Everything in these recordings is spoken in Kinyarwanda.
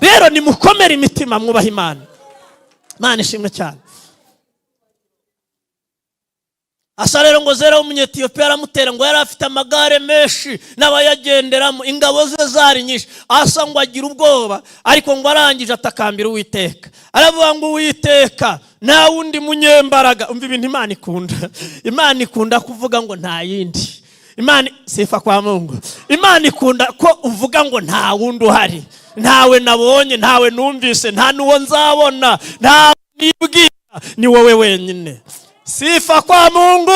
Rero nimukomere imitima, mwubaha Imana. Imana ishimwe cyane. Asa rero ngo Zera w'Umunyetiyopiya aramutera. Ngo yari afite amagare menshi n'abayagenderamo, ingabo ze zari nyinshi. Asa ngo agira ubwoba, ariko ngo arangije atakambira Uwiteka, aravuga ngo: "Uwiteka, nta wundi munyembaraga." Umva ibintu Imana ikunda. Imana ikunda kuvuga ngo nta yindi Imana. Sifa kwa Mungu. Imana ikunda ko uvuga ngo nta wundi uhari, ntawe nabonye, ntawe numvise, nta n'uwo nzabona, nta nibwira, ni wowe wenyine. Sifa kwa Mungu.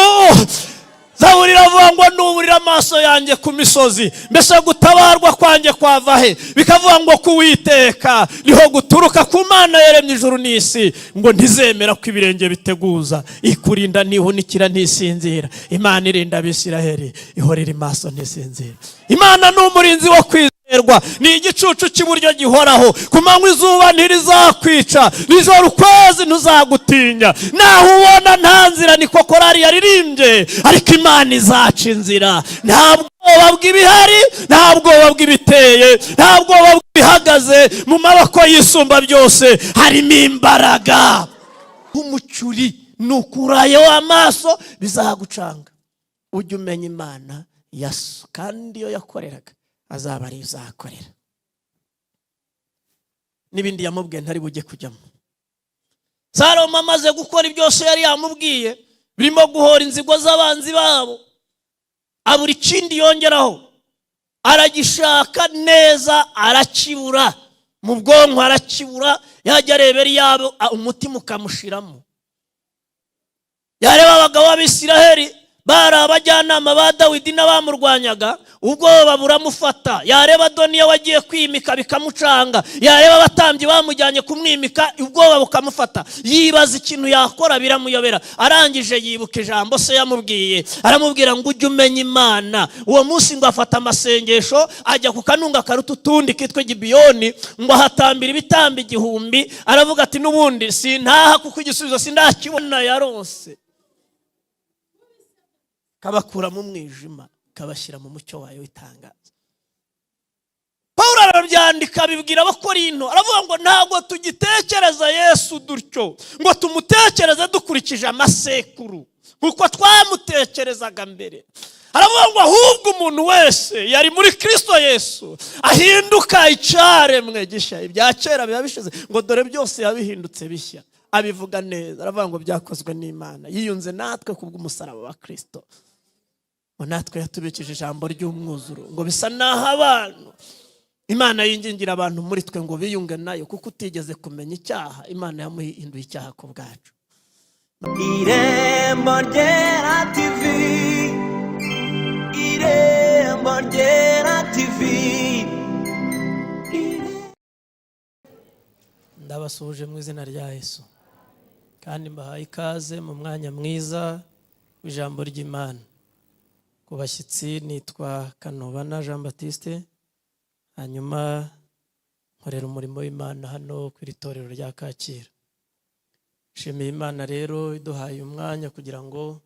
Zaburi iravuga ngo: "Nuburira amaso yanjye ku misozi, mbese gutabarwa kwanjye kwava he?" Bikavuga ngo kuwiteka niho guturuka, ku Mana yaremye ijuru n'isi. Ngo ntizemera ko ibirenge biteguza, ikurinda ntihunikira, ntisinzira. Imana irinda Abisiraheli, ihora iri maso, ntisinzira. Imana ni umurinzi wo kwizerwa, ni igicucu cy'iburyo gihoraho. Ku manywa izuba ntirizakwica, nijoro ukwezi ntuzagutinya. Naho ubona nta nzira, niko korari yaririmbye, ariko Imana izaca inzira. Nta bwoba bw'ibihari, nta bwoba bw'ibiteye, nta bwoba bw'ibihagaze. Mu maboko y'Isumba byose harimo imbaraga. Nk'umucyuri nukurayo amaso bizagucanga. Ujye umenya Imana yaso, kandi iyo yakoreraga azaba ariyo uzakorera. N'ibindi yamubwiye ntari bujye kujyamo. Salomo amaze gukora byose yari yamubwiye, birimo guhora inzigo z'abanzi babo, abura ikindi yongeraho. Aragishaka neza arakibura, mu bwonko arakibura. Yajya arebera iyabo, umutima ukamushiramo. Yareba abagabo b'Abisiraheli bari abajyanama ba Dawidi n'abamurwanyaga, ubwoba buramufata. Yareba Adoniya wagiye kwimika, bikamucanga. Yareba abatambyi bamujyanye kumwimika, ubwoba bukamufata. Yibaza ikintu yakora, biramuyobera. Arangije yibuka ijambo se yamubwiye, aramubwira ngo: "Ujye umenya Imana." Uwo munsi ngo afata amasengesho, ajya ku kanunga karuta utundi kitwa Gibiyoni, ngo ahatambira ibitambo 1000. Aravuga ati: "N'ubundi sintaha kuko igisubizo sindakibona." Yaronse kabakura mu mwijima, kabashyira mu mucyo wayo w'itangaza. Paul arabyandika, abibwira Abakorinto, aravuga ngo ntabwo tugitekereza Yesu dutyo, ngo tumutekereze dukurikije amasekuru nkuko twamutekerezaga mbere. Aravuga ngo ahubwo umuntu wese yari muri Kirisito Yesu ahinduka icyaremwe gishya, ibya kera biba bishize, ngo dore byose yabihindutse bishya. Abivuga neza, aravuga ngo byakozwe n'Imana yiyunze natwe kubw'umusaraba wa Kirisito. Ngo natwe yatubikije ijambo ry'umwuzuro. Ngo bisa n'aho abantu Imana yingingira abantu muri twe ngo biyunge nayo, kuko utigeze kumenya icyaha, Imana yamuhinduye icyaha ku bwacu. Irembo Ryera TV, Irembo Ryera TV. Ndabasuhuje mu izina rya Yesu, kandi mbahaye ikaze mu mwanya mwiza w'ijambo ry'Imana. Ku bashyitsi, nitwa Kanobana Jean Baptiste, hanyuma nkorera umurimo w'Imana hano ku iri torero rya Kacyiru. Nshimiye Imana rero iduhaye umwanya kugira ngo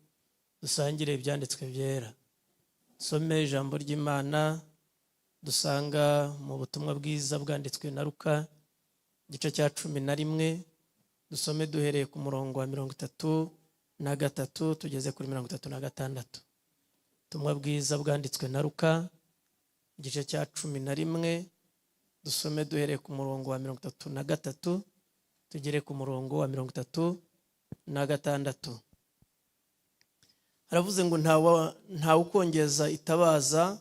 dusangire ibyanditswe byera. Some ijambo ry'Imana dusanga mu butumwa bwiza bwanditswe na Luka, igice cya 11. Dusome duhereye ku murongo wa 33 tugeze kuri 36. Ubutumwa bwiza bwanditswe na Luka, igice cya 11, dusome duhereye ku murongo wa 33 tugere ku murongo wa 36. Haravuze ngo: "Ntawe ukongeza itabaza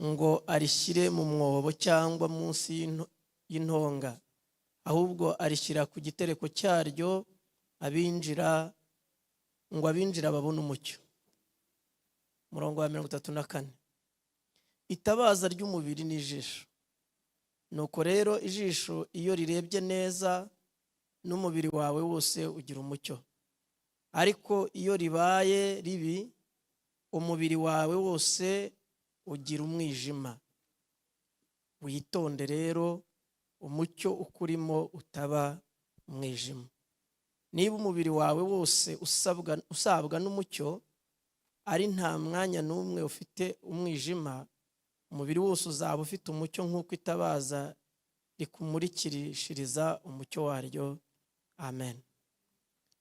ngo arishyire mu mwobo cyangwa munsi y'intonga, ahubwo arishyira ku gitereko cyaryo, abinjira ngo abinjira babone umucyo." Umurongo wa 34: "Itabaza ry'umubiri ni ijisho. Nuko rero ijisho iyo rirebye neza, n'umubiri wawe wose ugira umucyo, ariko iyo ribaye ribi, umubiri wawe wose ugira umwijima. Witonde rero, umucyo ukurimo utaba umwijima. Niba umubiri wawe wose usabwa n'umucyo, ari nta mwanya n'umwe ufite umwijima, umubiri wose uzaba ufite umucyo nk'uko itabaza." Rikumurikishiriza umucyo waryo. Amen.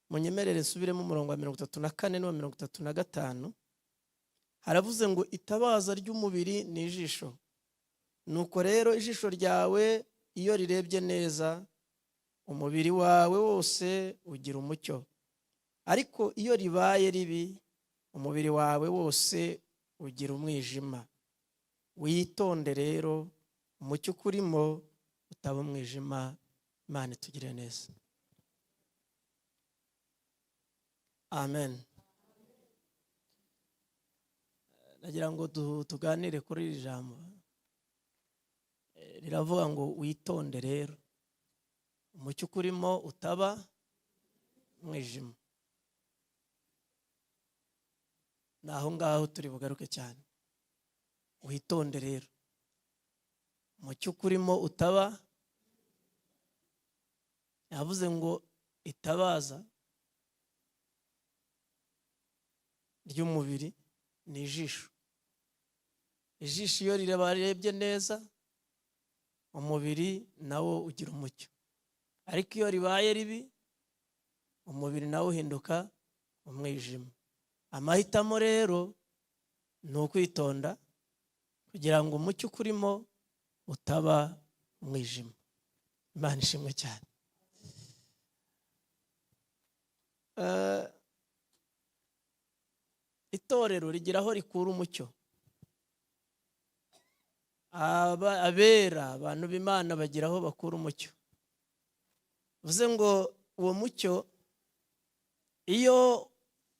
Munyemerere nsubiremo umurongo wa 34 n'uwa 35. Haravuze ngo: "Itabaza ry'umubiri ni ijisho. Nuko rero ijisho ryawe iyo rirebye neza, umubiri wawe wose ugira umucyo, ariko iyo ribaye ribi, umubiri wawe wose ugira umwijima. Witonde rero, umucyo ukurimo utaba umwijima." Imana itugire neza. Amen. Nagira ngo tuganire kuri iri jambo. Riravuga ngo: "Witonde rero, umucyo ukurimo utaba umwijima." Ni aho ngaho turi bugaruke cyane. Witonde rero, umucyo ukurimo utaba. Yavuze ngo itabaza ry'umubiri ni ijisho. Ijisho iyo rirebye neza, umubiri nawo ugira umucyo, ariko iyo ribaye ribi, umubiri nawo uhinduka umwijima. Amahitamo rero ni ukwitonda kugira ngo umucyo ukurimo utaba umwijima. Imana ishimwe cyane. Itorero rigira aho rikura umucyo. Abera, abantu b'Imana, bagira aho bakura umucyo. Bivuze ngo uwo mucyo iyo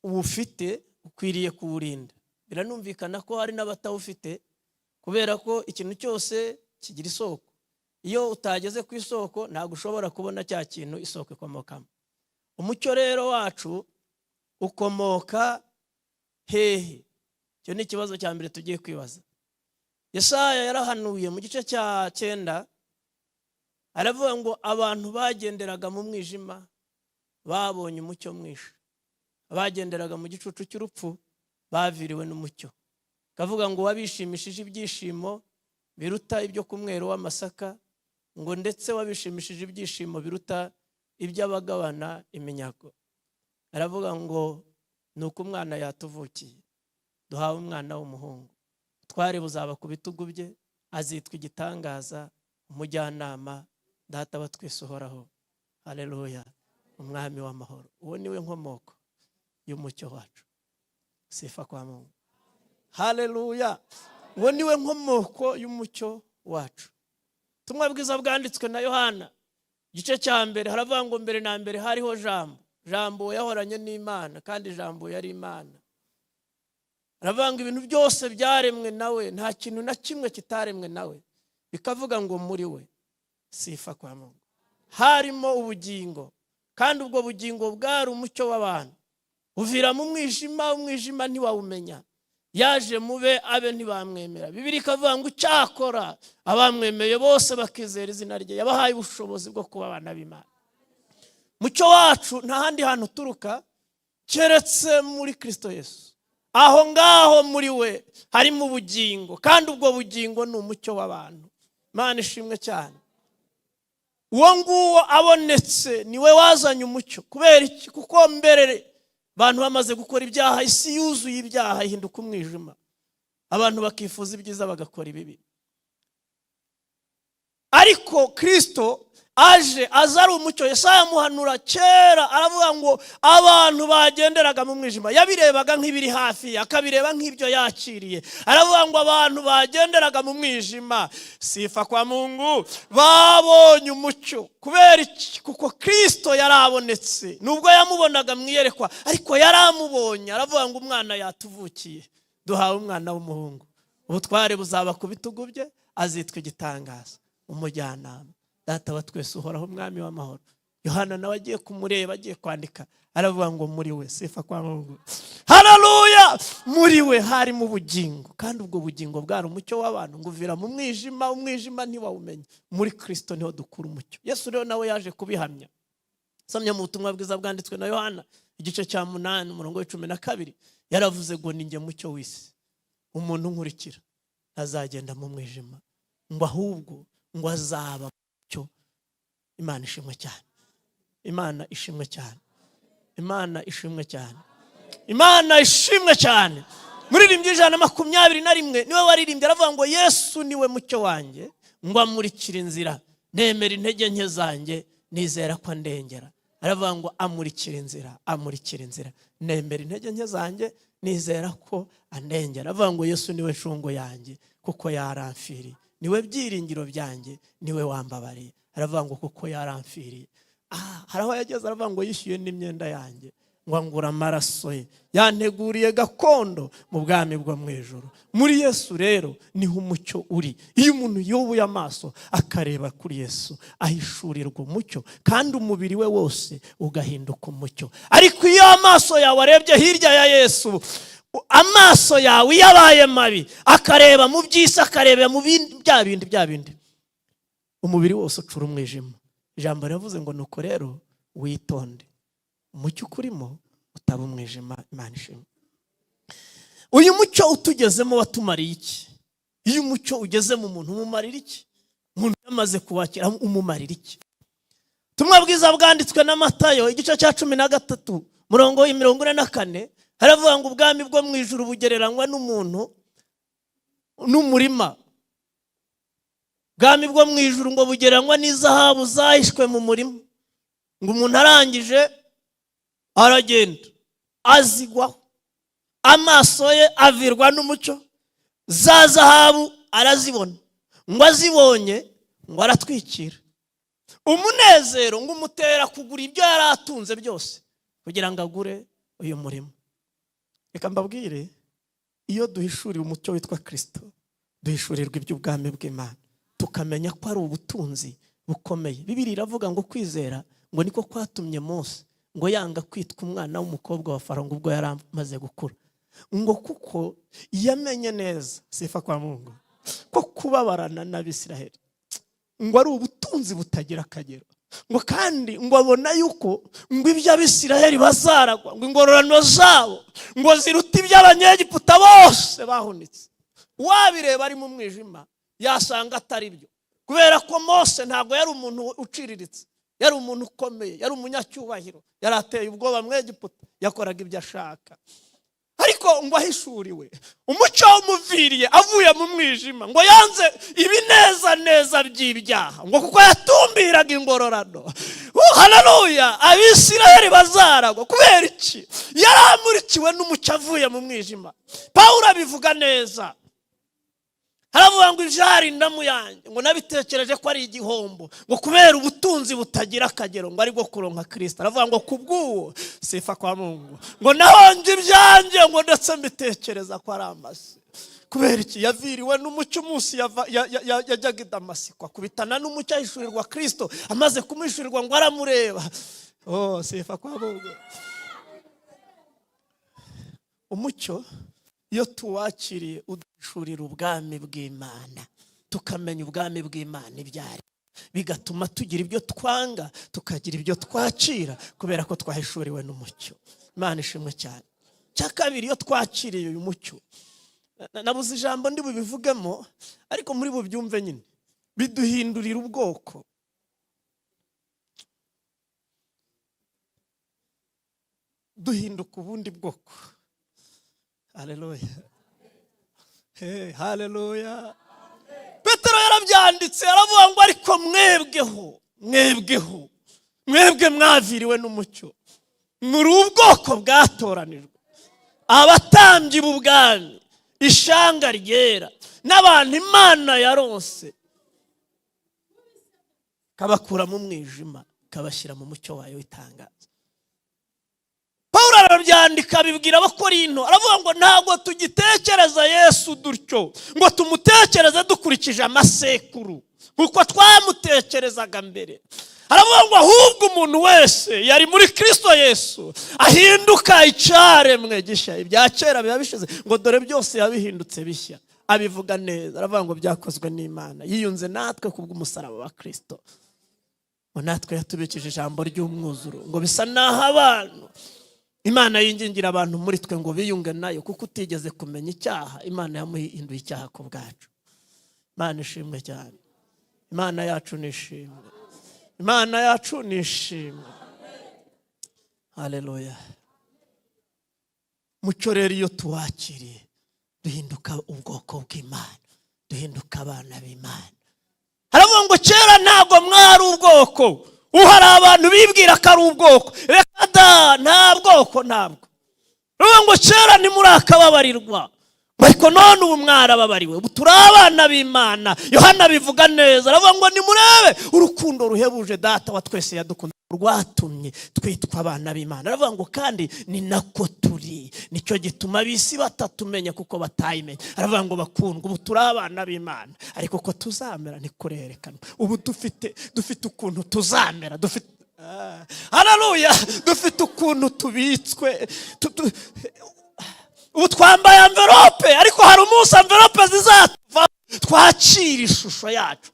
uwufite ukwiriye kuwurinda. Biranumvikana ko hari n'abatawufite, kubera ko ikintu cyose kigira isoko. Iyo utageze ku isoko, ntabwo ushobora kubona cya kintu isoko ikomokamo. Umucyo rero wacu ukomoka hehe? Icyo ni ikibazo cya mbere tugiye kwibaza. Yesaya yarahanuye mu gice cya 9, aravuga ngo abantu bagenderaga mu mwijima babonye umucyo mwinshi, abagenderaga mu gicucu cy'urupfu baviriwe n'umucyo. Kavuga ngo wabishimishije ibyishimo biruta ibyo ku mwero w'amasaka, ngo ndetse wabishimishije ibyishimo biruta iby'abagabana iminyago. Aravuga ngo ni uko umwana yatuvukiye, duhawe umwana w'umuhungu, ubutware buzaba ku bitugu bye, azitwa Igitangaza, Umujyanama, Data wa twese uhoraho, haleluya, Umwami w'amahoro. Uwo niwe nkomoko y'umucyo wacu. Sifa kwa Mungu. Haleluya. Uwo niwe nkomoko y'umucyo wacu. Ubutumwa bwiza bwanditswe na Yohana, igice cya 1, haravuga ngo mbere na mbere hariho Jambo, Jambo yahoranye n'Imana, kandi Jambo yari Imana. Aravuga ngo ibintu byose byaremwe nawe, nta kintu na kimwe kitaremwe nawe. Bikavuga ngo muri we, sifa kwa Mungu, harimo ubugingo, kandi ubwo bugingo bwari umucyo w'abantu. Uvira mu mwijima, umwijima ntiwawumenya. Yaje mube abe ntibamwemera. Bibiliya ikavuga ngo icyakora abamwemeye bose bakizera izina rye, yabahaye ubushobozi bwo kuba abana b'Imana. Mucyo wacu nta handi hantu uturuka keretse muri Kristo Yesu. Aho ngaho muri we harimo ubugingo, kandi ubwo bugingo ni umucyo w'abantu. Imana ishimwe cyane. Uwo nguwo abonetse niwe wazanye umucyo. Kubera iki? Kuko mbere abantu bamaze gukora ibyaha, isi yuzuye ibyaha, ihinduka umwijima, abantu bakifuza ibyiza bagakora ibibi. Ariko Kristo aje, aza ari umucyo. Yesaya amuhanura kera, aravuga ngo abantu bagenderaga mu mwijima, yabirebaga nk'ibiri hafi, akabireba nk'ibyo yakiriye. Aravuga ngo abantu bagenderaga mu mwijima, sifa kwa Mungu, babonye umucyo. Kubera iki? Kuko Kristo yarabonetse. Nubwo yamubonaga mu iyerekwa, ariko yaramubonye. Aravuga ngo umwana yatuvukiye, duhawe umwana w'umuhungu, ubutware buzaba ku bitugu bye, azitwa Igitangaza, Umujyanama, Data wa twese uhoraho, Umwami w'amahoro. Yohana nawe agiye kumureba, agiye kwandika, aravuga ngo muri we, sifa kwa Mungu, haleluya, muri we harimo ubugingo, kandi ubwo bugingo bwari umucyo w'abantu, ngo uvira mu mwijima, umwijima ntiwawumenya. Muri Kristo niho dukura umucyo. Yesu rero nawe yaje kubihamya. Somye mu butumwa bwiza bwanditswe na Yohana, igice cya 8, umurongo wa 12, yaravuze ngo: "Ni njye mucyo w'isi, umuntu unkurikira ntazagenda mu mwijima, ngo ahubwo ngo azaba Cyo Imana ishimwe cyane, Imana ishimwe cyane, Imana ishimwe cyane, Imana ishimwe cyane. Muririmbyi 121 niwe waririmbye, aravuga ngo: "Yesu niwe mucyo wanjye, ngo amurikire inzira, nemera intege nke zanjye, nizera ko andengera." Aravuga ngo amurikira inzira, amurikira inzira, nemera intege nke zanjye, nizera ko andengera. Aravuga ngo: "Yesu niwe nshungu yanjye, kuko yaramfiriye, niwe byiringiro byanjye, niwe wambabariye." Aravuga ngo kuko yaramfiriye. Hari aho yageze aravuga ngo yishyuye n'imyenda yanjye, ngo angura amaraso ye, yanteguriye gakondo mu bwami bwo mu ijuru. Muri Yesu rero niho umucyo uri. Iyo umuntu yubuye amaso akareba kuri Yesu, ahishurirwa umucyo, kandi umubiri we wose ugahinduka umucyo. Ariko iyo amaso yawe arebye hirya ya Yesu, amaso yawe iyo abaye mabi, akareba mu by'isi, akareba mu bindi, bya bindi, bya bindi, umubiri wose ucura umwijima. Ijambo riravuze ngo: "Nuko rero witonde, umucyo ukurimo utaba umwijima." Imana ishimwe. Uyu mucyo utugezemo watumariye iki? Iyo umucyo ugeze mu muntu, umumarira iki? Umuntu yamaze kuwakira, umumarira iki? Ubutumwa bwiza bwanditswe na Matayo, igice cya 13, murongo 44, haravuga ngo: "Ubwami bwo mu ijuru bugereranywa n'umuntu n'umurima. Ubwami bwo mu ijuru ngo bugereranywa n'izahabu zahishwe mu murima, ngo umuntu arangije aragenda azigwaho, amaso ye avirwa n'umucyo, za zahabu arazibona, ngo azibonye ngo aratwikira, umunezero ngo umutera kugura ibyo yari atunze byose kugira ngo agure uyu murimo." Reka mbabwire, iyo duhishuriwe umucyo witwa Kirisito, duhishurirwa iby'ubwami bw'Imana, tukamenya ko ari ubutunzi bukomeye. Bibiri iravuga ngo kwizera ngo niko kwatumye Mose ngo yanga kwitwa umwana w'umukobwa wa Farawo ngo ubwo yari amaze gukura, ngo kuko yamenye neza, sifa kwa Mungu, ko kubabarana n'Abisiraheli ngo ari ubutunzi butagira akagero, ngo kandi ngo abona yuko ngo ibyo Abisiraheli bazaragwa, ngo ingororano zabo ngo ziruta iby'Abanyegiputa bose bahunitse. Wabireba ari mu mwijima, yasanga atari byo, kubera ko Mose ntabwo yari umuntu uciriritse, yari umuntu ukomeye, yari umunyacyubahiro, yari ateye ubwoba mu Egiputa, yakoraga ibyo ashaka. Ariko ngo ahishuriwe umucyo wamuviriye avuye mu mwijima, ngo yanze ibineza neza by'ibyaha, ngo kuko yatumbiraga ingororano, haleluya, Abisiraheli bazaragwa. Kubera iki? Yari amurikiwe n'umucyo avuye mu mwijima. Pawulo abivuga neza, haravuga ngo ibyari indamu yanjye ngo nabitekereje ko ari igihombo, ngo kubera ubutunzi butagira akagero ngo aribwo kuronka Kirisito. Aravuga ngo kubw'uwo, sifa kwa Mungu, ngo nahonje ibyanjye, ngo ndetse mbitekereza ko ari amase. Kubera iki? Yaviriwe n'umucyo. Umunsi yajyaga i Damasiko, akubitana n'umucyo, ahishurirwa Kirisito. Amaze kumuhishurirwa, ngo aramureba. Oh, sifa kwa Mungu. Umucyo iyo tuwakiriye uduhishurira ubwami bw'Imana, tukamenya ubwami bw'Imana ibyo ari, bigatuma tugira ibyo twanga, tukagira ibyo twakira, kubera ko twahishuriwe n'umucyo. Imana ishimwe cyane. Cya kabiri, iyo twakiriye uyu mucyo, nabuze ijambo ndi bubivugemo, ariko muri bubyumve nyine, biduhindurira ubwoko. Duhinduka ubundi bwoko. Haleluya, hey, haleluya. Petero yarabyanditse, aravuga ngo: "Ariko mwebweho, mwebweho, mwebwe mwaviriwe n'umucyo, muri ubwoko bwatoranijwe, abatambyi b'ubwami, ishanga ryera, n'abantu Imana yaronse, kabakura mu mwijima, kabashyira mu mucyo wayo w'itangaza." Pawulo arabyandika, abibwira Abakorinto, aravuga ngo ntabwo tugitekereza Yesu dutyo, ngo tumutekereze dukurikije amasekuru nkuko twamutekerezaga mbere. Aravuga ngo ahubwo umuntu wese yari muri Kirisito Yesu ahinduka icyaremwe gishya, ibya kera biba bishize, ngo dore byose yabihindutse bishya. Abivuga neza, aravuga ngo byakozwe n'Imana yiyunze natwe kubw'umusaraba wa Kirisito, ngo natwe yatubikije ijambo ry'umwuzuro, ngo bisa n'aho abantu Imana yingingira abantu muri twe ngo biyunge nayo, kuko utigeze kumenya icyaha, Imana yamuhinduye icyaha ku bwacu. Imana ishimwe cyane. Imana yacu nishimwe, Imana yacu nishimwe, haleluya. Mucyo rero iyo tuwakiriye duhinduka ubwoko bw'Imana, duhinduka abana b'Imana. Haravuga ngo kera ntabwo mwari ubwoko. Ubu hari abantu bibwira ko ari ubwoko. Reka da, nta bwoko, ntabwo. Ruvuga ngo kera ntimurakababarirwa, ariko none ubu mwarababariwe, ubu turi abana b'Imana. Yohana bivuga neza, aravuga ngo nimurebe urukundo ruhebuje Data wa twese yadukunda, rwatumye twitwa abana b'Imana. Aravuga ngo kandi ni nako turi, nicyo gituma ab'isi batatumenya kuko batayimenya. Aravuga ngo bakundwa, ubu turi abana b'Imana, ariko ko tuzamera ntikurerekanwa. Ubu dufite ukuntu tuzamera, dufite, haleluya, dufite ukuntu tubitswe. Ubu twambaye enveloppe, ariko hari umunsi enveloppe zizatuva twakira ishusho yacu.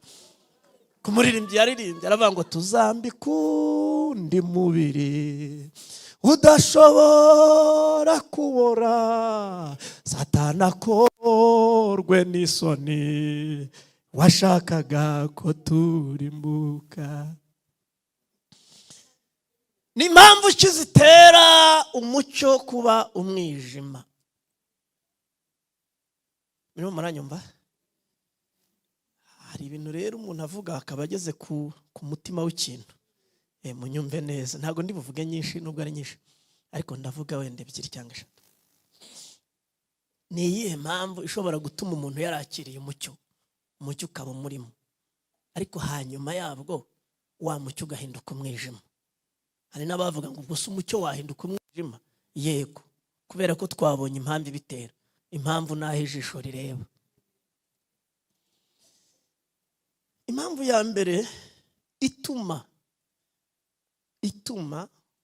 Ku muririmbyi yaririmbye aravuga ngo tuzambike undi mubiri udashobora kubora, Satana akorwe n'isoni washakaga ko turimbuka. Ni impamvu ki zitera umucyo kuba umwijima? Murimo muranyumva? Hari ibintu rero umuntu avuga akaba ageze ku mutima w'ikintu. Munyumve neza, ntabwo ndi buvuge nyinshi nubwo ari nyinshi, ariko ndavuga wenda ebyiri cyangwa eshatu. Ni iyihe mpamvu ishobora gutuma umuntu yarakiriye umucyo, umucyo ukaba umurimo, ariko hanyuma yabwo wa mucyo ugahinduka umwijima? Hari n'abavuga ngo ubwo se umucyo wahinduka umwijima? Yego, kubera ko twabonye impamvu ibitera. Impamvu n'aho ijisho rireba. Impamvu ya mbere ituma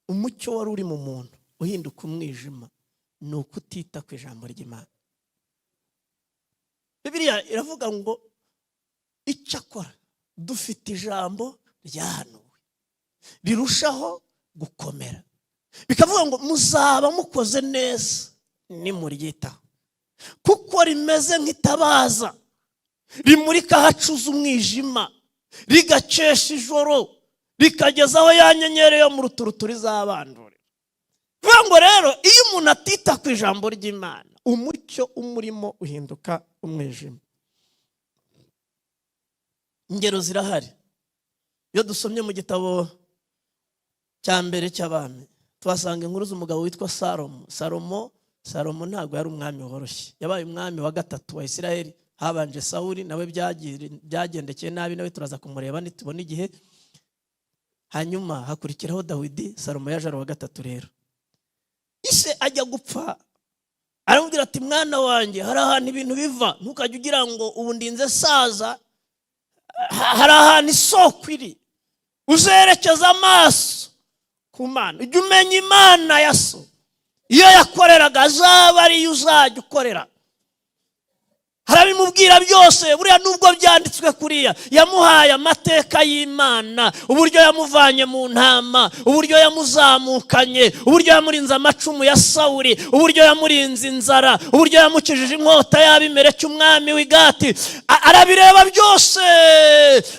umucyo wari uri mu muntu uhinduka umwijima ni ukutita ku ijambo ry'Imana. Bibiliya iravuga ngo icyakora dufite ijambo ryahanuwe rirushaho gukomera, bikavuga ngo muzaba mukoze neza nimuryitaho, kuko rimeze nk'itabaza rimurika ahacuze umwijima, rigakesha ijoro, rikageza aho ya nyenyeri yo mu ruturuturi izabandurira. Bivuga ngo rero iyo umuntu atita ku ijambo ry'Imana, umucyo umurimo uhinduka umwijima. Ingero zirahari. Iyo dusomye mu gitabo cya mbere cy'Abami, tuhasanga inkuru z'umugabo witwa Salomo. Salomo ntabwo yari umwami woroshye. Yabaye umwami wa gatatu wa Isiraheli. Habanje Sawuli, nawe byagendekeye nabi, nawe turaza kumureba nitubona igihe. Hanyuma hakurikiraho Dawidi. Salomo yaje ari uwa gatatu. Rero ise ajya gupfa aramubwira ati: "Mwana wanjye, hari ahantu ibintu biva, ntukajye ugira ngo ubu ndinze saza. Hari ahantu isoko iri, uzerekeza amaso ku Mana, ujye umenya Imana ya so, iyo yakoreraga azaba ariyo uzajya ukorera." Harabimubwira byose. Buriya nubwo byanditswe kuriya, yamuhaye amateka y'Imana, uburyo yamuvanye mu ntama, uburyo yamuzamukanye, uburyo yamurinze amacumu ya Sawuri, uburyo yamurinze inzara, uburyo yamukijije inkota y'Abimeleki umwami w'Igati. Arabireba byose,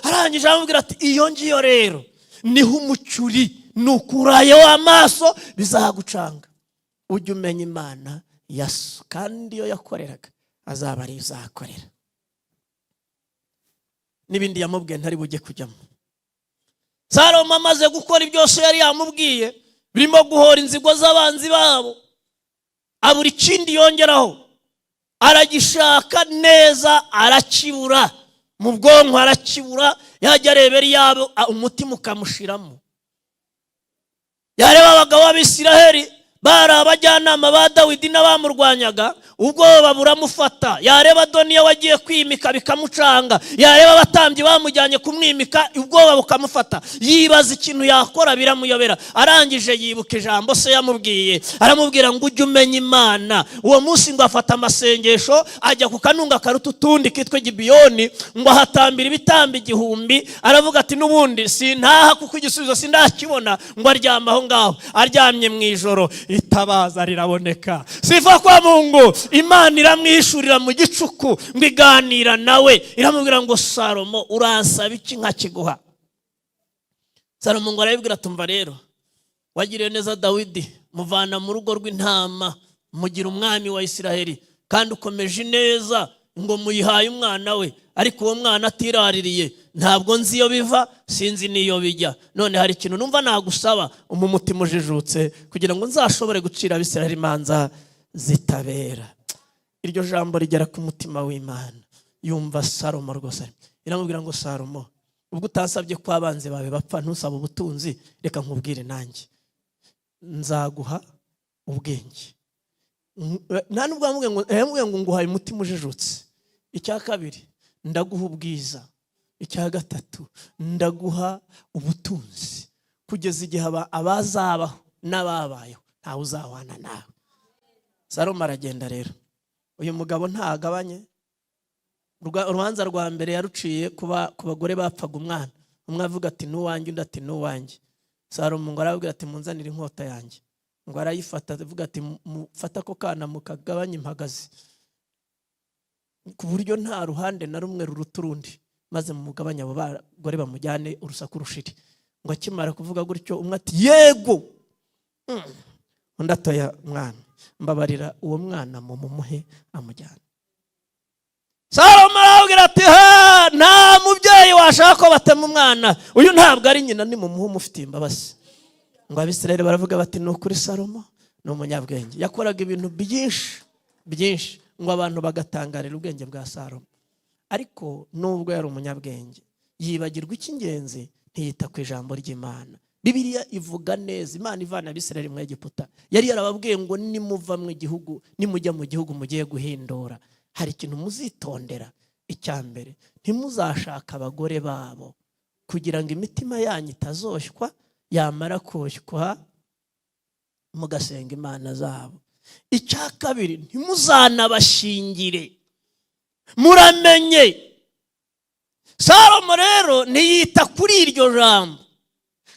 arangije aramubwira ati: "Iyo ngiyo rero niho umucyo uri, nukurayo amaso bizagucanga. Ujye umenya Imana ya so, kandi iyo yakoreraga azaba ariyo uzakorera." N'ibindi yamubwiye ntari bujye kujyamo. Salomo amaze gukora byose yari yamubwiye, birimo guhora inzigo z'abanzi babo, abura ikindi yongeraho. Aragishaka neza arakibura, mu bwonko arakibura. Yajya areba Eliyabo umutima ukamushiramo. Yareba abagabo b'Abisiraheli bari abajyanama ba Dawidi n'abamurwanyaga, ubwoba buramufata. Yareba Adoniya wagiye kwimika bikamucanga, yareba abatambyi bamujyanye kumwimika, ubwoba bukamufata. Yibaza ikintu yakora biramuyobera. Arangije yibuka ijambo se yamubwiye, aramubwira ngo ujye umenya Imana. Uwo munsi ngo afata amasengesho, ajya ku kanunga karuta utundi kitwa Gibiyoni, ngo ahatambira ibitambo 1000. Aravuga ati: "N'ubundi sintaha kuko igisubizo sindakibona." Ngo aryama aho ngaho. Aryamye mu ijoro, Itabaza riraboneka. Sifa kwa Mungu. Imana iramwishurira mu gicuku, ngo iganira nawe, iramubwira ngo: "Salomo, uransaba iki nkakiguha?" Salomo ngo arabibwira, tumva rero, wagiriye neza Dawidi, muvana mu rugo rw'intama, mugira umwami wa Isiraheli, kandi ukomeje ineza ngo muyihaye umwana we, ariko uwo mwana atiraririye, ntabwo nzi iyo biva, sinzi n'iyo bijya. None hari ikintu numva nagusaba: umutima ujijutse, kugira ngo nzashobore gucira Abisiraheli imanza zitabera. Iryo jambo rigera ku mutima w'Imana, yumva Salomo rwose. Iramubwira ngo: "Salomo, ubwo utasabye ko abanzi bawe bapfa, ntusaba ubutunzi, reka nkubwire, nanjye nzaguha ubwenge." Nta nubwo yamubwiye ngo nguhaye umutima ujijutse. Icya kabiri, ndaguha ubwiza. Icya gatatu, ndaguha ubutunzi, kugeza igihe abazabaho n'ababayeho ntawe uzahwana nawe. Salomo aragenda rero. Uyu mugabo ntagabanye. Urubanza rwa mbere yaruciye ku bagore bapfaga umwana. Umwe avuga ati: "N'uwanjye", undi ati: "N'uwanjye". Salomo ngo arababwira ati: "Munzanire inkota yanjye." Ngo arayifata, avuga ati: "Mufate ako kana mukagabanye impagazi, ku buryo nta ruhande na rumwe ruruta urundi, maze mugabanye abo bagore, bamujyane, urusaku rushire." Ngo akimara kuvuga gutyo, umwe ati: "Yego." Undi atoya: "Mwana, mbabarira, uwo mwana mumumuhe amujyane." Salomo arababwira ati: "Ha, nta mubyeyi washaka ko batema umwana. Uyu ntabwo ari nyina, nimumuhe umufitiye imbabazi." Ngo Abisirayeli baravuga bati: "Ni ukuri, Salomo ni umunyabwenge." Yakoraga ibintu byinshi byinshi, ngo abantu bagatangarira ubwenge bwa Salomo. Ariko nubwo yari umunyabwenge, yibagirwa icy'ingenzi, ntiyita ku ijambo ry'Imana. Bibiliya ivuga neza, Imana ivana Abisirayeli mu Egiputa yari yarababwiye ngo: "Nimuva mu gihugu, nimujya mu gihugu mugiye guhindura, hari ikintu muzitondera. Icya mbere, ntimuzashaka abagore babo, kugira ngo imitima yanyu itazoshywa, yamara koshywa mugasenga imana zabo. Icya kabiri, ntimuzanabashingire, muramenye." Salomo rero ntiyita kuri iryo jambo,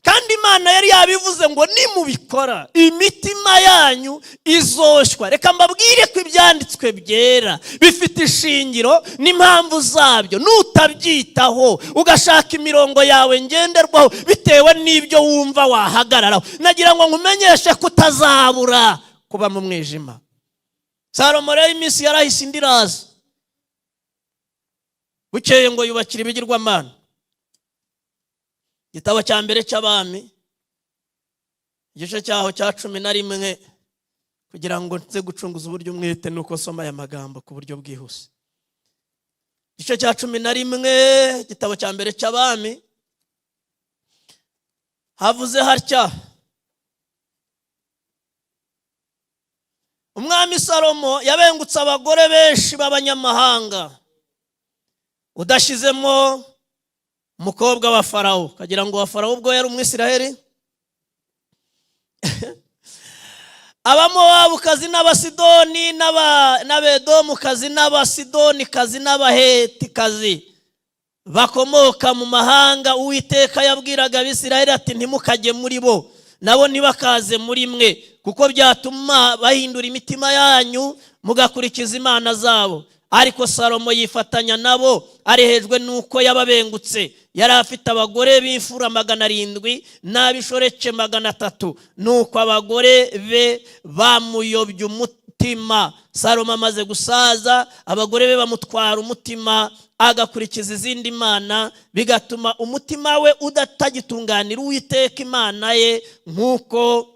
kandi Imana yari yabivuze ngo: "Nimubikora, imitima yanyu izoshywa." Reka mbabwire ko ibyanditswe byera bifite ishingiro n'impamvu zabyo. Nutabyitaho, ugashaka imirongo yawe ngenderwaho bitewe n'ibyo wumva wahagararaho, nagira ngo nkumenyeshe ko utazabura kuba mu mwijima. Salomo rero iminsi yarahise, indi iraza. Bukeye ngo yubakira ibigirwamana. Igitabo cya mbere cy'Abami, igice cyaho cya 11, kugira ngo nze gucunguza uburyo umwete nuko nsoma aya magambo ku buryo bwihuse. Igice cya 11, igitabo cya mbere cy'Abami, havuze hatya: Umwami Salomo yabengutse abagore benshi b'abanyamahanga, udashyizemo umukobwa wa Farawo, ukagira ngo wa Farawo ubwo yari Umwisiraheli, Abamowabukazi n'Abasidoni n'Abedomukazi n'Abasidonikazi n'Abahetikazi bakomoka mu mahanga. Uwiteka yabwiraga Abisiraheli ati: "Ntimukajye muri bo, nabo ntibakaze muri mwe, kuko byatuma bahindura imitima yanyu mugakurikiza imana zabo." Ariko Salomo yifatanya nabo, arehejwe n'uko yababengutse. Yari afite abagore b'imfura 700 n'ab'ishoreke 300. Nuko abagore be bamuyobya umutima. Salomo amaze gusaza, abagore be bamutwara umutima, agakurikiza izindi mana, bigatuma umutima we udatagitunganira Uwiteka Imana ye nk'uko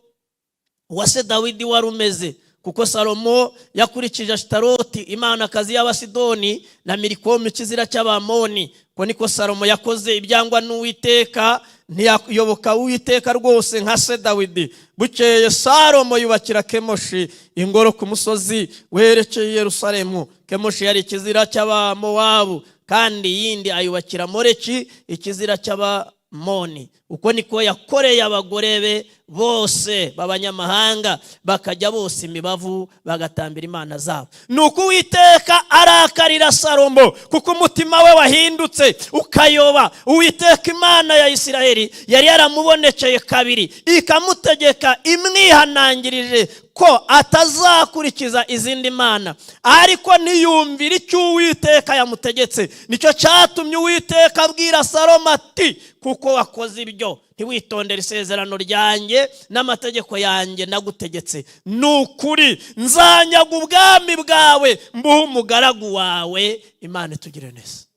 uwa se Dawidi wari umeze, kuko Salomo yakurikije Ashitaroti, imanakazi y'Abasidoni, na Milikomu, ikizira cy'Abamoni. Ko niko Salomo yakoze ibyangwa n'Uwiteka, ntiyayoboka Uwiteka rwose nka se Dawidi. Bukeye Salomo yubakira Kemoshi ingoro ku musozi werekeye i Yerusalemu. Kemoshi yari ikizira cy'Abamowabu. Kandi yindi ayubakira Moleki, ikizira cy'aba Moni. Uko niko yakoreye abagore be bose b'abanyamahanga, bakajya bose imibavu, bagatambira imana zabo. Nuko Uwiteka arakarira Salomo, kuko umutima we wahindutse ukayoba. Uwiteka Imana ya Isiraheli yari yaramubonekeye kabiri, ikamutegeka imwihanangirije ko atazakurikiza izindi mana, ariko ntiyumvire icyo Uwiteka yamutegetse. Nicyo cyatumye Uwiteka abwira Salomo ati: "Kuko wakoze ibyo, ntiwitondere isezerano ryanjye n'amategeko yanjye nagutegetse, ni ukuri nzanyaga ubwami bwawe, mbuhe umugaragu wawe." Imana itugire neza.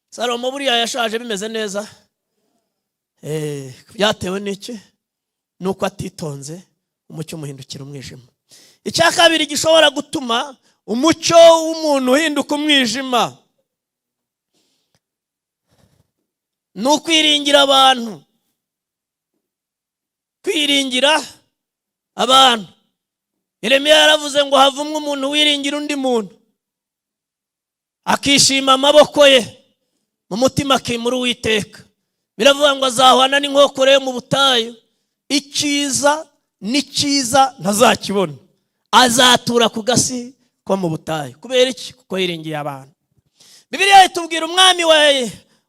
Salomo buriya yashaje bimeze neza. Byatewe n'iki? Nuko atitonze, umucyo umuhindukira umwijima. Icya kabiri gishobora gutuma umucyo w'umuntu uhinduka umwijima ni ukwiringira abantu. Kwiringira abantu. Yeremiya yaravuze ngo: "Havumwe umuntu wiringira undi muntu, akishima amaboko ye, mu mutima akimura Uwiteka." Biravuga ngo azahwana n'inkokore yo mu butayu, icyiza n'icyiza ntazakibona, azatura ku gasi ko mu butayu. Kubera iki? Kuko yiringiye abantu. Bibiliya itubwira umwami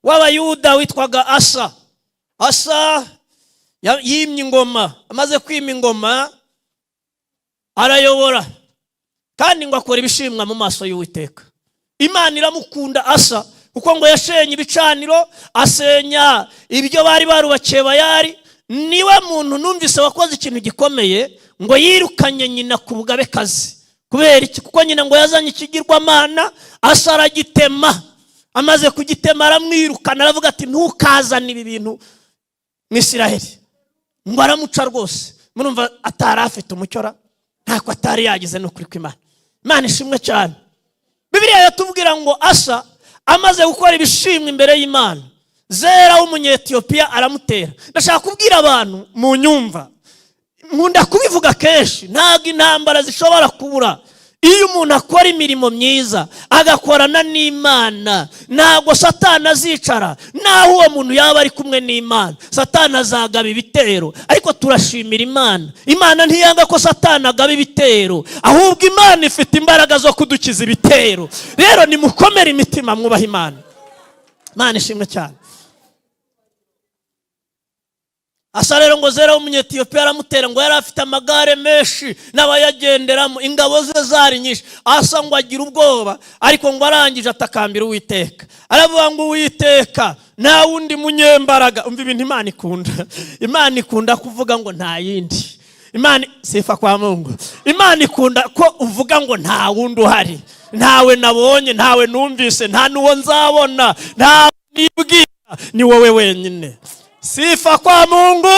w'Abayuda witwaga Asa. Asa yimye ingoma. Amaze kwima ingoma, arayobora, kandi ngo akora ibishimwa mu maso y'Uwiteka. Imana iramukunda Asa, kuko ngo yashenye ibicaniro, asenya ibyo bari barubakiye Bayari. Niwe muntu numvise wakoze ikintu gikomeye, ngo yirukanye nyina ku bugabekazi. Kubera iki? Kuko nyina ngo yazanye ikigirwamana, Asa aragitema. Amaze kugitema, aramwirukana, aravuga ati: "Ntukazane ibi bintu mu Isiraheli." Ngo aramuca rwose. Murumva atari afite umucyo ra? Ntako atari yagize, ni ukuri kw'Imana. Imana ishimwe cyane. Bibiliya yatubwira ngo Asa amaze gukora ibishimwa imbere y'Imana, Zera w'Umunyetiyopiya aramutera. Ndashaka kubwira abantu mu nyumva, nkunda kubivuga kenshi, ntabwo intambara zishobora kubura. Iyo umuntu akora imirimo myiza, agakorana n'Imana, ntabwo Satani azicara. Naho uwo muntu yaba ari kumwe n'Imana, Satani azagaba ibitero. Ariko turashimira Imana, Imana ntiyanga ko Satani agaba ibitero, ahubwo Imana ifite imbaraga zo kudukiza ibitero. Rero nimukomere imitima, mwubahe Imana. Imana ishimwe cyane. Asa rero ngo Zera w'Umunyetiyopiya aramutera. Ngo yari afite amagare menshi n'abayagenderamo, ingabo ze zari nyinshi. Asa ngo agira ubwoba, ariko ngo arangije atakambira Uwiteka, aravuga ngo: "Uwiteka, nta wundi munyembaraga." Umva ibintu Imana ikunda. Imana ikunda kuvuga ngo nta yindi Imana. Sifa kwa Mungu. Imana ikunda ko uvuga ngo nta wundi uhari, ntawe nabonye, ntawe numvise, nta n'uwo nzabona, ntawe nibwira, ni wowe wenyine. Sifa kwa Mungu.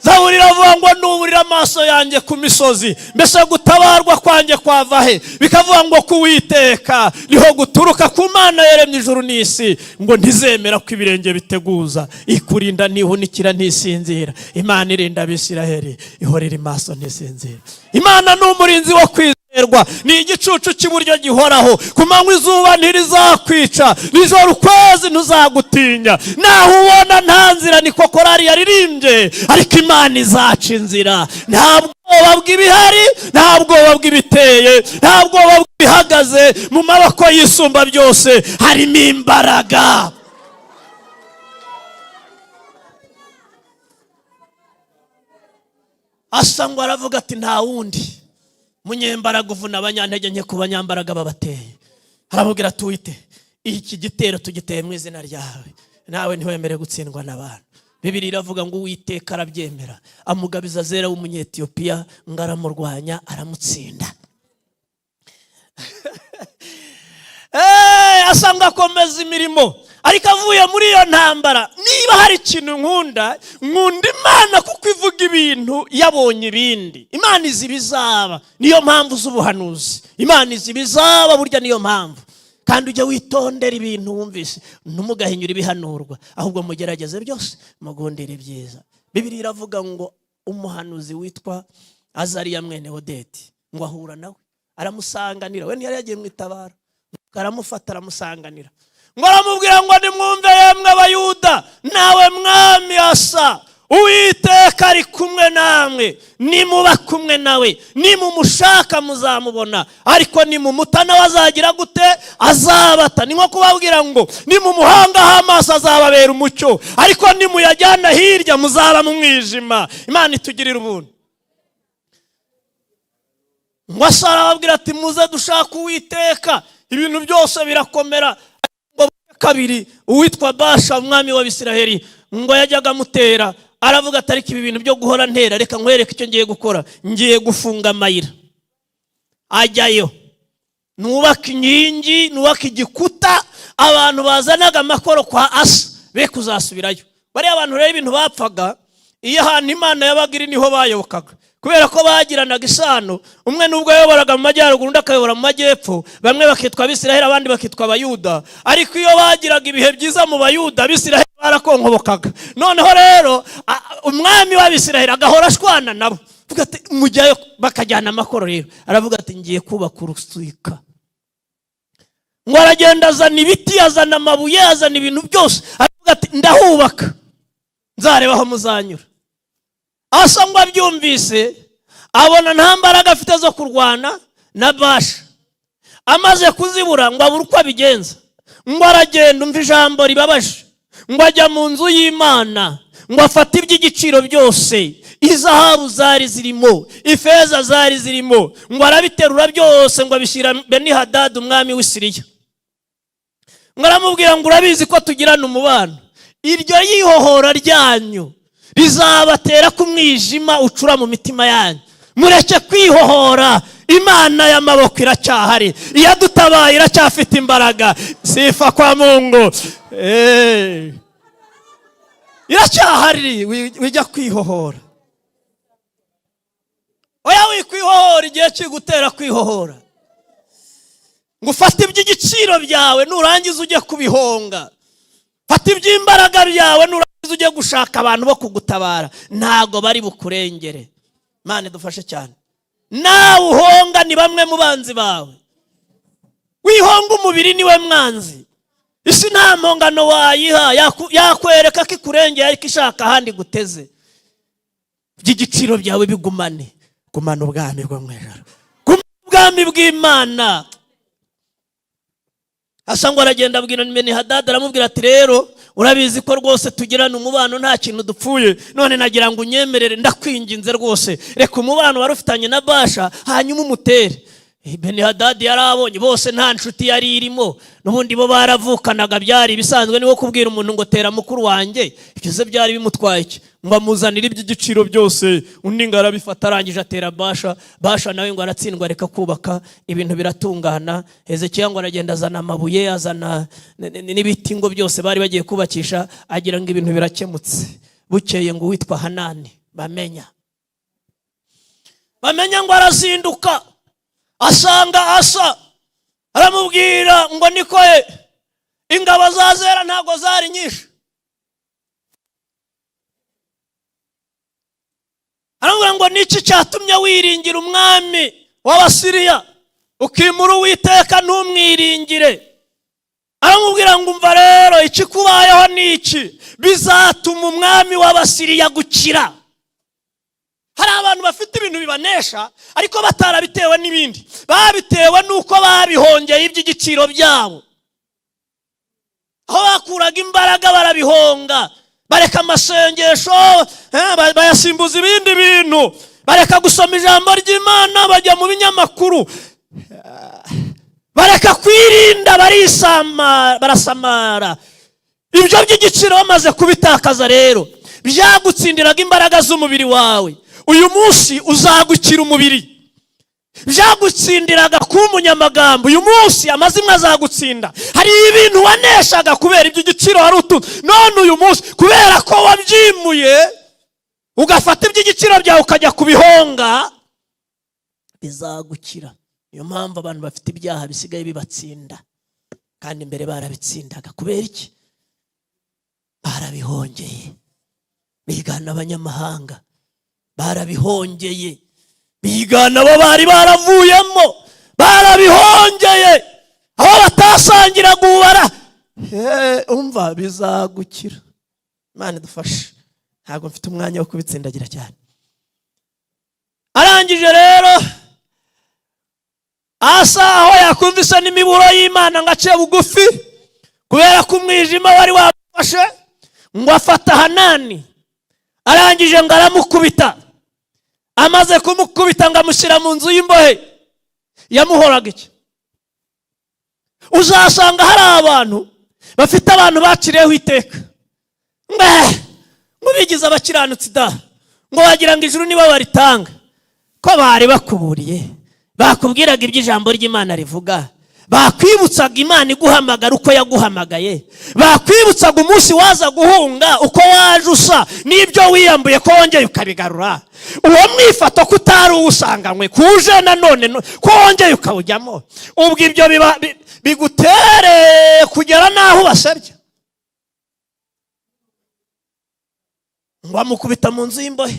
Zaburi iravuga ngo: "Nuburira amaso yanjye ku misozi, mbese gutabarwa kwanjye kwava he?" Bikavuga ngo kuwiteka niho guturuka, ku Mana yaremye ijuru n'isi. Ngo ntizemera ko ibirenge biteguza, ikurinda ntihunikira, ntisinzira. Imana irinda Abisiraheli, ihora iri maso, ntisinzira. Imana ni umurinzi wo kwizerwa, ni igicucu cy'iburyo gihoraho. Ku manywa izuba ntirizakwica, nijoro ukwezi ntuzagutinya. Naho ubona nta nzira, niko korari yaririmbye, ariko Imana izaca inzira. Nta bwoba bw'ibihari, nta bwoba bw'ibiteye, nta bwoba bw'ibihagaze. Mu maboko y'Isumba byose harimo imbaraga. Asa ngo aravuga ati: "Nta wundi munyembaraga uvuna abanyantege nke ku banyambaraga babateye." Aramubwira ati: "Wite iki gitero tugiteye mu izina ryawe, nawe ntiwemere gutsindwa n'abantu." Bibiri iravuga ngo Uwiteka arabyemera, amugabiza Zera w'Umunyetiyopiya, ngo aramurwanya, aramutsinda. Asanga akomeza imirimo, ariko avuye muri iyo ntambara. Niba hari ikintu nkunda, nkunda Imana, kuko ivuga ibintu yabonye ibindi. Imana izi ibizaba, niyo mpamvu z'ubuhanuzi. Imana izi ibizaba burya, niyo mpamvu. Kandi ujye witondera ibintu wumvise, ntumugahinyure ibihanurwa, ahubwo mugerageze byose, mugundire ibyiza. Bibiri iravuga ngo umuhanuzi witwa Azariya mwene Odeti ngo ahura nawe, aramusanganira. We ntiyari yagiye mu itabara, aramufata, aramusanganira. Ngo aramubwira ngo: "Nimwumve yemwe Abayuda, nawe mwami Asa, Uwiteka ari kumwe namwe. Nimuba kumwe nawe, nimumushaka muzamubona, ariko nimumuta nawe azagira gute? Azabata." Ni nko kubabwira ngo nimumuhangaho amaso azababera umucyo, ariko nimuyajyana hirya muzaba mu mwijima. Imana itugirira ubuntu. Ngo Asa arababwira ati: "Muze dushake Uwiteka." Ibintu byose birakomera. Ngo kabiri uwitwa Basha, umwami w'Abisiraheli, ngo yajyaga amutera. Aravuga ati: "Ariko ibi bintu byo guhora ntera, reka nkwereke icyo ngiye gukora. Ngiye gufunga amayira ajyayo, nubaka inkingi, nubaka igikuta, abantu bazanaga amakoro kwa Asa be kuzasubirayo." Bariya bantu rero, ibintu bapfaga, iyo ahantu Imana yabaga iri niho bayobokaga, kubera ko bagiranaga isano. Umwe nubwo yayoboraga mu majyaruguru, undi akayobora mu majyepfo, bamwe bakitwa Abisiraheli, abandi bakitwa Abayuda, ariko iyo bagiraga ibihe byiza mu Bayuda, Abisiraheli barakonkobokaga. Noneho rero umwami w'Abisiraheli agahora ashwana nabo. Avuga ati: "Mujyayo bakajyana amakoro." Rero aravuga ati: "Ngiye kubaka urusika." Ngo aragenda, azana ibiti, azana amabuye, azana ibintu byose. Aravuga ati: "Ndahubaka, nzareba aho muzanyura." Asa ngo abyumvise, abona nta mbaraga afite zo kurwana na Basha. Amaze kuzibura, ngo abure uko abigenza, ngo aragenda. Umva ijambo ribabaje: ngo ajya mu nzu y'Imana, ngo afate iby'igiciro byose, izahabu zari zirimo, ifeza zari zirimo, ngo arabiterura byose, ngo abishyira Benihadadi, umwami w'Isiriya. Ngo aramubwira ngo: "Urabizi ko tugirana umubano. Iryo yihohora ryanyu rizabatera ko umwijima ucura mu mitima yanyu. Mureke kwihohora, Imana y'amaboko iracyahari, iyadutabaye iracyafite imbaraga." Sifa kwa Mungu. Iracyahari. Wijya kwihohora, oya, wikwihohora. Igihe kigutera kwihohora ngo ufate iby'igiciro byawe, nurangiza ujye kubihonga. Fata iby'imbaraga byawe, nurangiza ujye gushaka abantu bo kugutabara, ntabwo bari bukurengere. Imana idufashe cyane. Nawe uhonga ni bamwe mu banzi bawe. Wihonga umubiri, niwe mwanzi. Isi nta mpongano wayiha, yakwereka ko ikurengeye, ariko ishaka ahandi guteze. Iby'igiciro byawe bigumane. Gumana ubwami bwo mu ijuru, gumana ubwami bw'Imana. Asa ngo aragenda, abwira Benihadadi, aramubwira ati: "Rero urabizi ko rwose tugirana umubano, nta kintu dupfuye. None nagira ngo unyemerere, ndakwinginze rwose, reka umubano wari ufitanye na Basha, hanyuma umutere." Benihadadi yari abonye bose nta nshuti yari irimo, n'ubundi bo baravukanaga, byari ibisanzwe. Niwo kubwira umuntu ngo tera mukuru wanjye, ibyo se byari bimutwaye iki? Ngo amuzanire iby'igiciro byose, undi ngo arabifata, arangije atera Basha. Basha nawe ngo aratsindwa, areka kubaka, ibintu biratungana. Hezekiya ngo aragenda, azana amabuye, azana n'ibiti, ngo byose bari bagiye kubakisha, agira ngo ibintu birakemutse. Bukeye ngo uwitwa Hanani bamenya ngo arazinduka, asanga Asa, aramubwira ngo: "Niko ye, ingabo za Zera ntabwo zari nyinshi." Aramubwira ngo: "Niki cyatumye wiringira umwami w'Abasiriya, ukimura Uwiteka ntumwiringire?" Aramubwira ngo: "Umva rero, ikikubayeho ni iki: bizatuma umwami w'Abasiriya gukira." Hari abantu bafite ibintu bibanesha, ariko batarabitewe n'ibindi, babitewe n'uko babihongeye iby'igiciro byabo. Aho bakuraga imbaraga barabihonga, bareka amasengesho, bayasimbuza ibindi bintu, bareka gusoma ijambo ry'Imana, bajya mu binyamakuru, bareka kwirinda, barasamara. Ibyo by'igiciro bamaze kubitakaza rero, byagutsindiraga imbaraga z'umubiri wawe, uyu munsi uzagukira umubiri. Byagutsindiraga kuba umunyamagambo, uyu munsi amazimwe azagutsinda. Hari ibintu waneshaga kubera iby'igiciro wari utunze, none uyu munsi kubera ko wabyimuye, ugafata iby'igiciro byawe ukajya kubihonga, bizagukira. Niyo mpamvu abantu bafite ibyaha bisigaye bibatsinda kandi mbere barabitsindaga. Kubera iki? Barabihongeye, bigana abanyamahanga, barabihongeye, bigana abo bari baravuyemo, barabihongeye aho batasangiraga ubara. Umva, bizagukira. Imana idufashe, ntabwo mfite umwanya wo kubitsindagira cyane. Arangije rero, Asa aho yakumvise n'imiburo y'Imana ngo ace bugufi, kubera ko umwijima wari wafashe, ngo afata Hanani, arangije ngo aramukubita. Amaze kumukubita, ngo amushyira mu nzu y'imbohe. Yamuhoraga iki? Uzasanga hari abantu bafite abantu baciriyeho iteka ngo bigize abakiranutsi da, ngo wagira ngo ijuru nibo baritanga. Ko bari bakuburiye, bakubwiraga ibyo ijambo ry'Imana rivuga, bakwibutsaga Imana iguhamagara uko yaguhamagaye, bakwibutsaga umunsi waza guhunga uko waje usa n'ibyo wiyambuye ko wongeye ukabigarura, uwo mwifato ko utari uwusanganywe kuje nanone ko wongeye ukawujyamo, ubwo ibyo biba bigutere kugera n'aho ubasebya. Ngo amukubita mu nzu y'imbohe.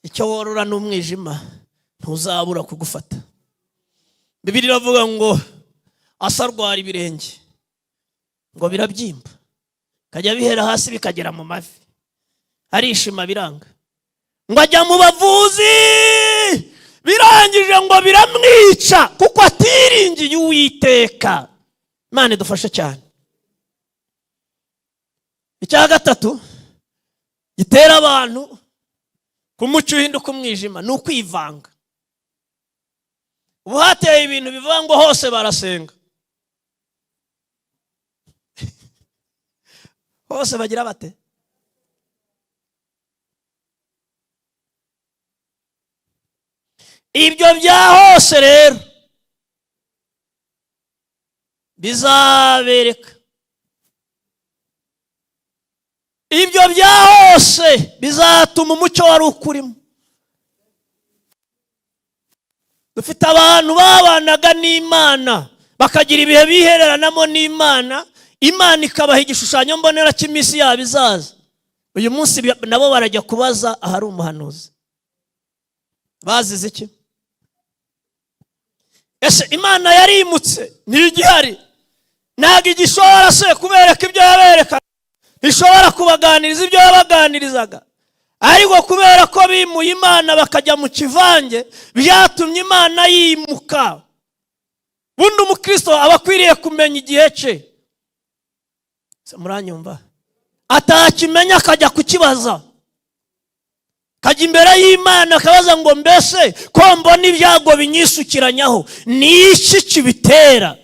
Icyo worora n'umwijima ntuzabura kugufata. Bibiliya iravuga ngo Asa arwara ibirenge, ngo birabyimba, kajya bihera hasi bikagera mu mavi, arishima biranga, ngo ajya mu bavuzi, birangije ngo biramwica kuko atiringiye Uwiteka. Imana idufashe cyane. Icya gatatu gitera abantu ku mucyo uhinduka umwijima ni ukwivanga. Ubu hateye ibintu bivuga ngo hose barasenga, hose bagira bate? Ibyo bya hose rero bizabereka, ibyo bya hose bizatuma umucyo wari ukurimo. Dufite abantu babanaga n'Imana, bakagira ibihe bihereranamo n'Imana, Imana ikabaha igishushanyo mbonera cy'iminsi yabo izaza. Uyu munsi nabo barajya kubaza ahari umuhanuzi. Bazize iki? Ese Imana yarimutse, ntigihari? Ntabwo igishobora se kubereka ibyo yaberekaga? Ntishobora kubaganiriza ibyo yabaganirizaga? Ariko kubera ko bimuye Imana bakajya mu kivange, byatumye Imana yimuka. Bundi umukristo aba akwiriye kumenya igihe cye. Se muranyumva? Atakimenya akajya kukibaza, akajya imbere y'Imana akabaza ngo mbese ko mbona ibyago binyisukiranyaho, ni iki kibitera?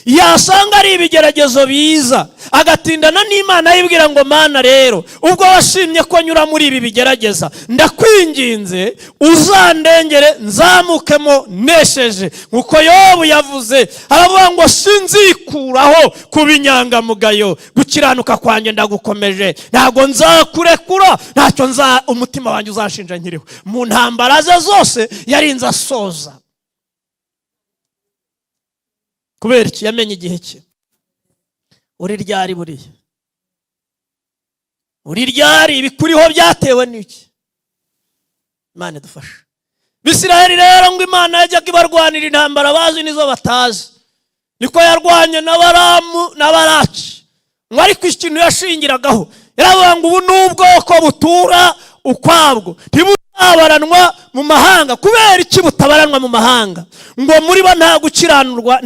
Yasanga ari ibigeragezo biza, agatindana n'Imana yibwira ngo Mana rero, ubwo washimye ko nyura muri ibi bigerageza, ndakwinginze uzandengere nzamukemo nesheje. Nkuko Yobu yavuze, aravuga ngo sinzikuraho kuba inyangamugayo, gukiranuka kwanjye ndagukomeje, ntabwo nzakurekura, ntacyo nza umutima wanjye uzashinja nkiriho. Mu ntambara ze zose yarinze asoza. Kubera iki? Yamenye igihe cye. Uri ryari buriya? Uri ryari? Ibikuriho byatewe n'iki? Imana idufashe. Bisirayeli rero ngo Imana yajyaga ibarwanira intambara bazi n'izo batazi. Niko yarwanye na Baramu na Baraki. Ngo ariko ikintu yashingiragaho, yaravuga ngo ubu ni ubwoko butura ukwabwo, ntibuzabaranwa mu mahanga. Kubera iki butabaranwa mu mahanga? Ngo muri bo nta gukiranurwa,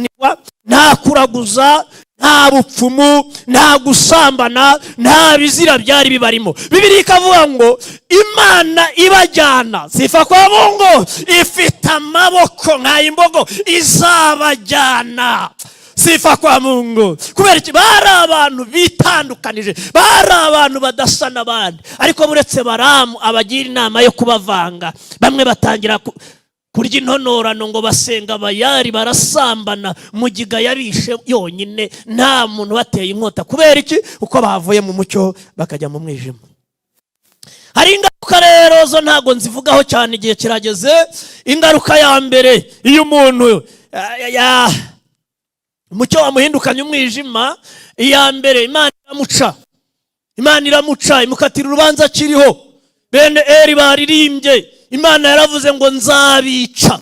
nta kuraguza, nta bupfumu, nta gusambana, nta bizira byari bibarimo. Bibiliya ikavuga ngo Imana ibajyana, sifa kwa Mungu, ifite amaboko nk'ay'imbogo, izabajyana. Sifa kwa Mungu. Kubera iki? Bari abantu bitandukanije, bari abantu badasa n'abandi. Ariko buretse Baramu abagira inama yo kubavanga, bamwe batangira kurya intonorano, ngo basenga Bayari, barasambana, mugiga yabishe yonyine, nta muntu bateye inkota. Kubera iki? Uko bavuye mu mucyo bakajya mu mwijima. Hari ingaruka rero zo ntabwo nzivugaho cyane, igihe kirageze. Ingaruka ya mbere, iyo umuntu umucyo wamuhindukanye umwijima, iya mbere Imana iramuca. Imana iramuca, imukatira urubanza akiriho. Bene Eri baririmbye, Imana yaravuze ngo nzabica.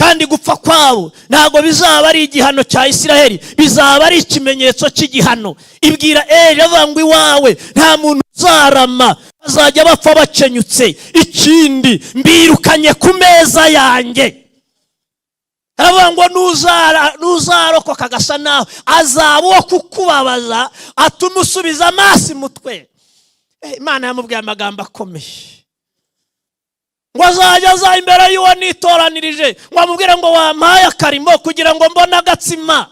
Kandi gupfa kwabo ntabwo bizaba ari igihano cya Isiraheli, bizaba ari ikimenyetso cy'igihano. Ibwira Eri, avuga ngo iwawe nta muntu uzarama, bazajya bapfa bakenyutse. Ikindi, mbirukanye ku meza yanjye. Aravuga ngo nuzarokoka agasa naho azaba uwo kukubabaza, atuma usubiza amaso imutwe. Imana yamubwiye amagambo akomeye, ngo azajya aza imbere y'uwo nitoranirije, ngo amubwire ngo wampaye akarimo kugira ngo mbone agatsima.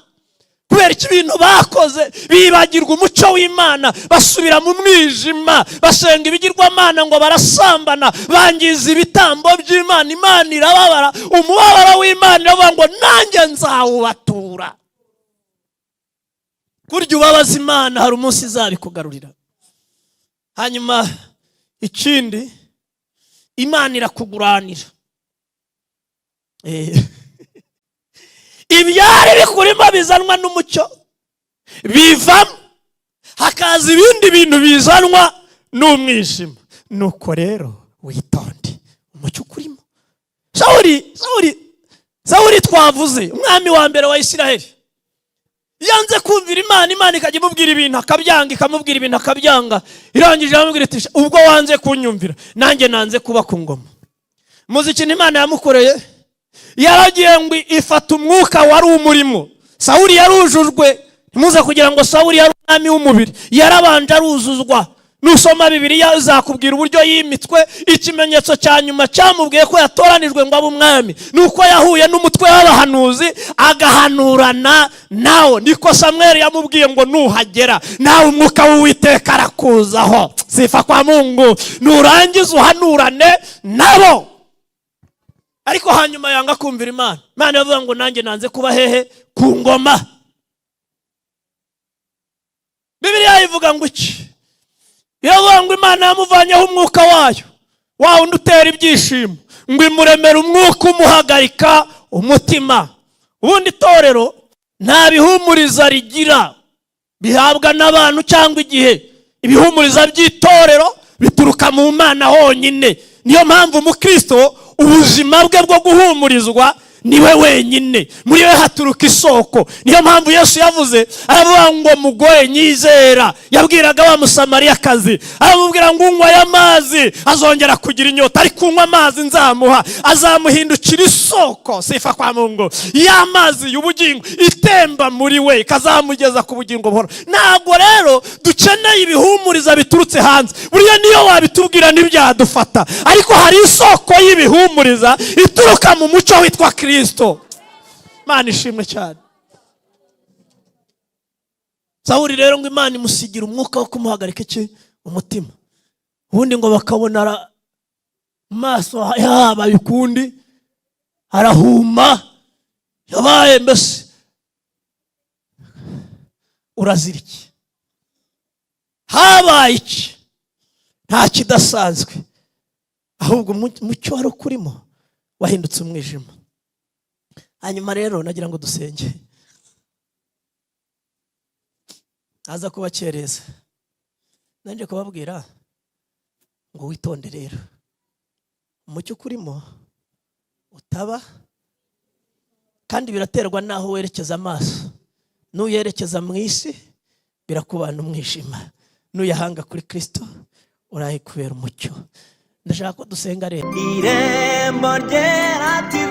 Kubera iki? Ibintu bakoze, bibagirwa umucyo w'Imana, basubira mu mwijima, basenga ibigirwamana, ngo barasambana, bangiza ibitambo by'Imana. Imana irababara. Umubabaro w'Imana, iravuga ngo nanjye nzawubatura. Kurya ubabaza Imana, hari umunsi izabikugarurira. Hanyuma ikindi, Imana irakuguranira. Ibyari bikurimo bizanwa n'umucyo bivamo, hakaza ibindi bintu bizanwa n'umwijima. Nuko rero witonde umucyo ukurimo. Sawuri, Sawuri, Sawuri twavuze, umwami wa mbere wa Isiraheli, yanze kumvira Imana. Imana ikajya imubwira ibintu akabyanga, ikamubwira ibintu akabyanga. Irangije iramubwira iti: "Ubwo wanze kunyumvira, nanjye nanze kuba ku ngoma." Muzi ikintu Imana yamukoreye? Yaragiye ngo ifata umwuka wari umurimo. Sawuri yarujujwe. Ntimuze kugira ngo Sawuri yari umwami w'umubiri, yarabanje aruzuzwa. Nusoma Bibiliya izakubwira uburyo yimitswe. Ikimenyetso cya nyuma cyamubwiye ko yatoranijwe ngo abe umwami ni uko yahuye n'umutwe w'abahanuzi, agahanurana nawo. Niko Samweli yamubwiye ngo nuhagera nawe umwuka w'Uwiteka arakuzaho. Sifa kwa Mungu. Nurangiza uhanurane nabo. Ariko hanyuma yanga kumvira Imana. Imana iravuga ngo nanjye nanze kuba hehe? Ku ngoma. Bibiliya ivuga ngo iki? Iravuga ngo Imana yamuvanyeho umwuka wayo, wa wundi utera ibyishimo, ngo imuremere umwuka umuhagarika umutima. Ubundi itorero nta bihumuriza rigira bihabwa n'abantu cyangwa igihe. Ibihumuriza by'itorero bituruka mu Mana honyine. Niyo mpamvu umukristo ubuzima bwe bwo guhumurizwa niwe wenyine, muri we haturuka isoko. Niyo mpamvu Yesu yavuze, aravuga ngo mugore nyizera, yabwiraga wa Musamariyakazi, aramubwira ngo unywa aya mazi azongera kugira inyota, ariko unywa amazi nzamuha azamuhindukira isoko, sifa kwa Mungu, y'amazi y'ubugingo itemba muri we ikazamugeza ku bugingo buhoro. Ntabwo rero dukeneye ibihumuriza biturutse hanze. Buriya niyo wabitubwira ntibyadufata, ariko hari isoko y'ibihumuriza ituruka mu mucyo witwa Kirisito. Imana ishimwe cyane. Sawuri rero ngo Imana imusigira umwuka wo kumuhagarika iki? Umutima. Ubundi ngo bakabona maso yabaye ukundi, arahuma, yabaye mbese. Urazira iki? Habaye iki? Nta kidasanzwe, ahubwo umucyo wari ukurimo wahindutse umwijima. Hanyuma rero nagira ngo dusenge, aza kubakereza. Nanjye kubabwira ngo witonde rero umucyo ukurimo utaba. Kandi biraterwa n'aho werekeza amaso. Nuyerekeza mu isi birakubana umwijima, nuyahanga kuri Kirisito urayikubera umucyo. Ndashaka ko dusenga rero. Irembo Ryera TV.